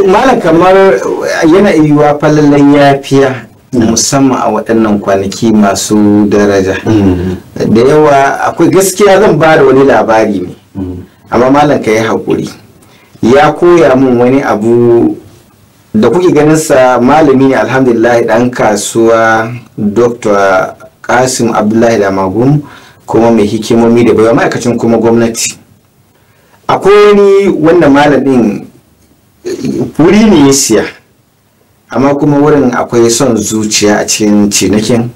Malam, kamar yana yiwuwa falallen yafiya, musamman a waɗannan kwanaki masu daraja da yawa. Akwai gaskiya, zan ba da wani labari ne, amma malam ka yi haƙuri. Ya koya min wani abu da kuke ganin sa, malami ne, alhamdulillah, ɗan kasuwa, Dr. Kasim Abdullahi Damagum, kuma mai hikimomi da baiwa, ma'aikacin kuma gwamnati. Akwai wani wanda malam ɗin wuri ne ya siya, amma kuma wurin akwai son zuciya a cikin cinikin.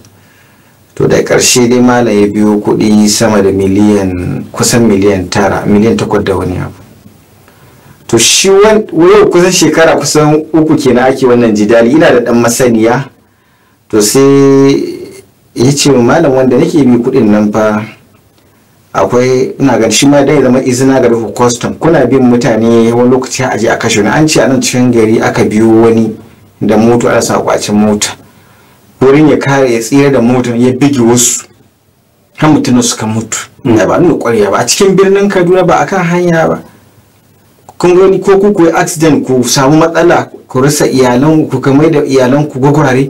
To da ƙarshe dai malam ya biyo kuɗi sama da miliyan, kusan miliyan 9, miliyan 8 da wani abu. To shi yau kusan shekara kusan 3 kenan ake wannan jidali, ina da ɗan masaniya. To sai ya ce, "Malam, wanda nake bi kuɗin nan fa akwai." Ina ganin shi ma dai zama izina ga ku custom, kuna bin mutane, wani lokaci a je a kashe wani. An ce a nan cikin gari aka biyo wani da moto, ana sa kwacin mota, wurin ya kare ya tsira da motar ya bige wasu har mutum suka mutu. Da ba nuna ƙwarya ba a cikin birnin Kaduna, ba akan hanya ba. Kun gani ko ku yi accident, ku samu matsala, ku rasa iyalan ku, kamar da iyalan ku gwagware.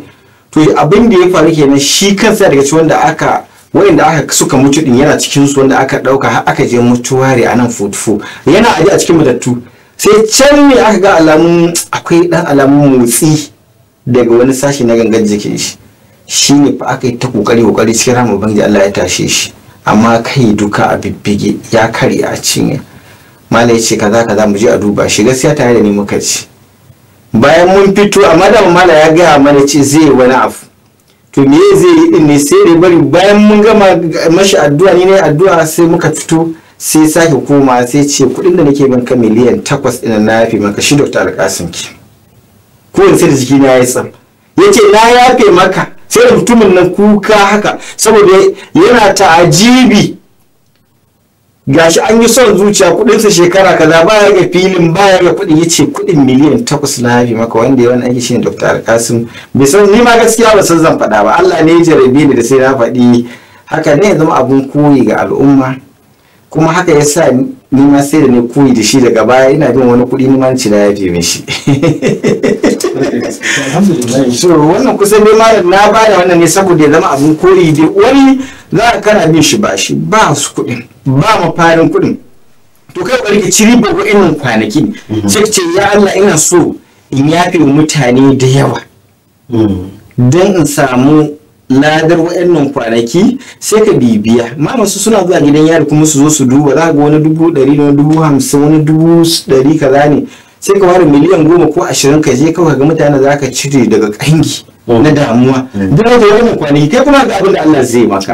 To abin da ya faru kenan. Shi kansa daga cikin wanda aka wayanda aka suka mutu din, yana cikin su wanda aka dauka har aka je mutuware a nan futufu, yana aje a cikin matattu. Sai can ne aka ga alamun, akwai dan alamun motsi daga wani sashi na gangan jikin shi. Shine fa aka yi ta kokari kokari, cikin rahama Ubangiji Allah ya tashe shi, amma kai duka a bibbige, ya karya a cinye. Malai ya ce kaza kaza, mu je a duba shi. Gaskiya tare da ni muka ci. Bayan mun fito, amma da mala ya gaya mana ce zai yi wani abu. To me zai yi din ne? Sai da bari bayan mun gama mashi addu'a, ni ne addu'a, sai muka fito, sai sake koma, sai ce, "Kuɗin da nake banka miliyan 8 ɗin, na yafe maka." Shi Dr. Alkasim ki ko in sai da jiki na ya tsam, yace, "Na yafe maka." Sai da mutumin nan kuka haka, saboda yana ta'ajibi, gashi an yi son zuciya, kudinsa shekara kaza baya ga filin, baya ga kudin. Yace, "Kudin miliyan 8 na yafe maka." Wanda ya wani aiki shine Dr. Alkasim. Bai san ni ma gaskiya ba san zan faɗa ba. Allah ne ya jarabe ni da sai na faɗi haka ne ya zama abun koyi ga al'umma. Kuma haka ya sa ni ma sai da ne koyi da shi. Daga baya ina bin wani kuɗi, ni ma ci na yafe mishi. Alhamdulillah. So wannan kusan dai malam na bada wannan ne saboda ya zama abun koyi. Dai wani za ka kana bin shi bashi, ba su kuɗin, ba mafarin kuɗin. To kai bari ka ci ribar wa'innan kwanaki, sai ka ce, "Ya Allah, ina so in yafe wa mutane da yawa don in samu ladar wa'annan kwanaki." Sai ka bibiya ma masu suna zuwa gidan yari kuma su zo su duba, za ga wani 100,000 ne, wani 50,000, wani 100,000 kaza ne. Sai ka ware miliyan 10 ko 20, ka je kawai ga mutane za ka cire daga kangi na damuwa don da wannan kwanaki, kai kuma ga abin da Allah zai maka.